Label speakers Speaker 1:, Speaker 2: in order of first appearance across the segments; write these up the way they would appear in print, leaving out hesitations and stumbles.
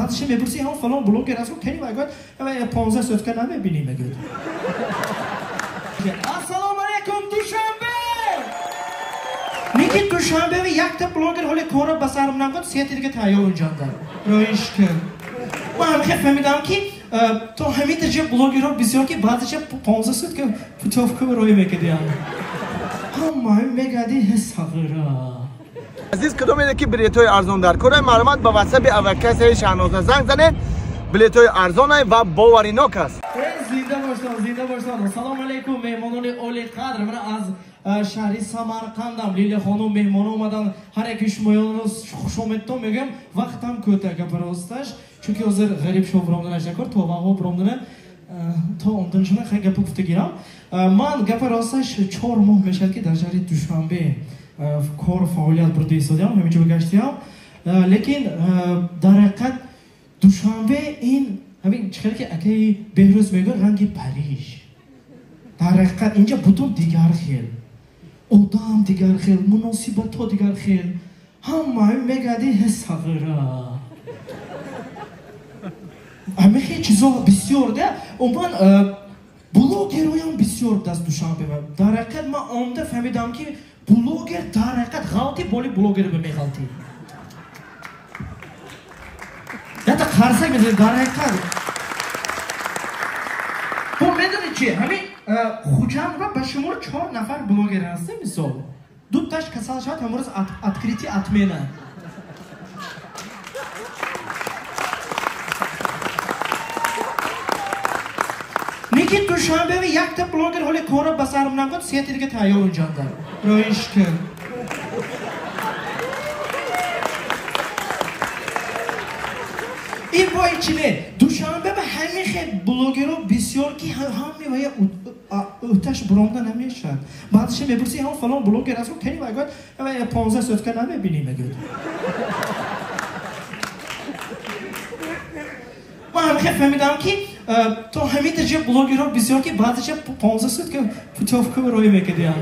Speaker 1: Баъдаш мепурсӣ, ҳам фалон блогер аст, кани мегӯяд, 15 сутка намебинӣ, мегӯяд. Ассалому алайкум, Душанбе! Ники Душанбе якта блогер ҳоли кора ба сарм нагод, сети дига тайёр унҷанда. Роиш кун. Ман ҳам хел фаҳмидам, ки то ҳамин дараҷа блогерҳо бисёр, ки баъзеша 15 сутка путёвка роӣ мекардиям. Ҳама мегади ҳисағира.
Speaker 2: Азиз, кадом ки билетҳои арзон дар кора, маълумот ба ватсапи авакасаи Шаҳноза занг занед. Билетҳои арзонай ва боваринок аст.
Speaker 1: Зинда бошед, зинда бошед. Салом алейкум, меҳмонони олиқадр. Мана аз шаҳри Самарқандам Лилия хонум меҳмон омадан. Ҳар яки шумоёнро хушомедтон мегӯям. Вақтам кӯтоҳ, гапи росташ, чунки ҳозир ғариб шо биромданаш накор, то ваҳо биромдана то омданашона хай гапа гуфта гирам. Ман гапи росташ 4 моҳ мешавад, ки дар шаҳри Душанбе кор фаъолият бурда истодиам, ҳаминҷо гаштиам. Лекин дар ҳақиқат Душанбе ин ҳамин чӣ хеле ки акаи Беҳрӯз мегӯяд, ранги Париж. Дар ҳақиқат инҷа бутун дигар хел, одам дигар хел, муносибатҳо дигар хел. Ҳама мегади ҳисағира. Ҳамин хел чизо бисёр да. Умуман блогерҳоям бисёр даст Душанбе. Дар ҳақиқат ман омда фаҳмидам, ки блогер дар ҳақиқат ғалти боли блогер меғалтӣ. Ята қарсак мезанед дар ҳақиқат. Бо медонед чи? Ҳамин Хуҷанд ба шумор 4 нафар блогер ҳастем, мисол. Дуташ касал шавад, ҳамрӯз открытие отмена. Ники Душанбе якта блогер ҳоли кора ба сарм нагод, сети дига тайёр унҷанда. Роиш кун. Ин бо чи не? Душанбе ба ҳамин хел блогерҳо бисёр, ки ҳами вая ӯташ буромда намешавад. Баъдаш мепурсӣ, ҳам фалон блогер аст, кани мегӯяд, 15 сутка намебинӣ, мегӯяд. Ман ҳам хел фаҳмидам, ки то ҳамин дараҷа блогерҳо бисёр, ки баъзеша 15 сутка путёвка роӣ мекардиям.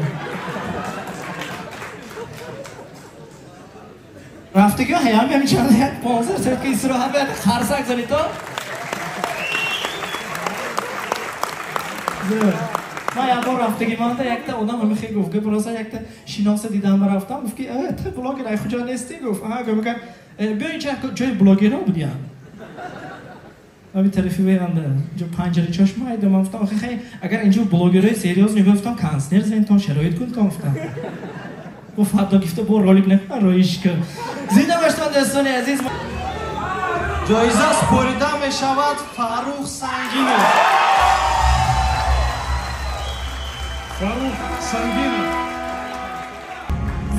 Speaker 1: Рафтагиҳо ҳаям ҳамин чанд 15 сутка истироҳат бояд қарсак занед то. Ман як бор рафтагӣ манда якта одам ҳамин хел гуфт, гап роста якта шиноса дидам, рафтам, гуфт ки ту блогер ай куҷо нестӣ, гуфт. Аҳа, гуфт, биё инҷа ҷои блогерҳо будиям. Ами тарафи веанда инҷо панҷара чашма айда. Ман гуфтам, охи хай, агар инҷо блогерҳои серьёз мебуд, гуфтам, консерт зентон, шароит кунтон, гуфтам. Гуфт, ҳатто гифта бо ролик накун, роиш кун. Зинда бошед, дӯстони азиз.
Speaker 3: Ҷоиза супорида мешавад Фаррух Сангинов.
Speaker 4: Фаррух Сангинов.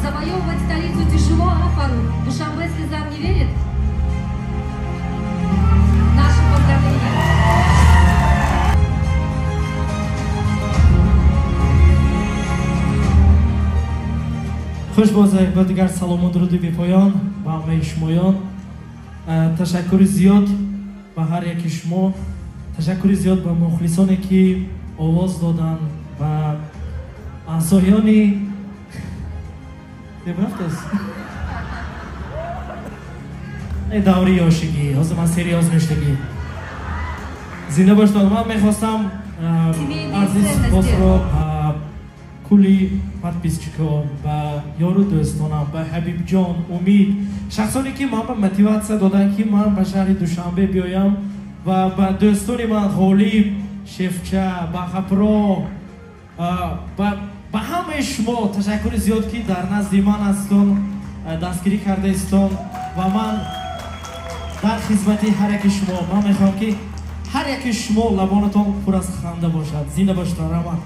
Speaker 5: Завоевывать столицу тяжело, а, Фаррух? Душанбе слезам не верит? Наши поздравления.
Speaker 1: Хуш боз ба дигар салому дуруди бепоён ба ҳамаи шумоён. Ташаккури зиёд ба ҳар яки шумо. Ташаккури зиёд ба мухлисоне, ки овоз доданд, ба аъзоёни рафтас даври ёшигӣ. Ҳозир ман серьёз мештагӣ. Зинда бошед. Ман мехостам арзи сипосро ба кулли подписчикҳо, ба ёру дӯстонам, ба Ҳабибҷон, Умид, шахсоне, ки ман ба мотиватсия доданд, ки ман ба шаҳри Душанбе биёям, ва ба дӯстони ман Ғолиб, Шефча, ба Хапро, ба ҳамаи шумо ташаккури зиёд, ки дар назди ман ҳастон, дастгирӣ кардаистон, ва ман дар хизмати ҳар яки шумо. Ман мехоҳам, ки ҳар яки шумо лабонатон пур аз ханда бошад. Зинда бошед, раҳмат.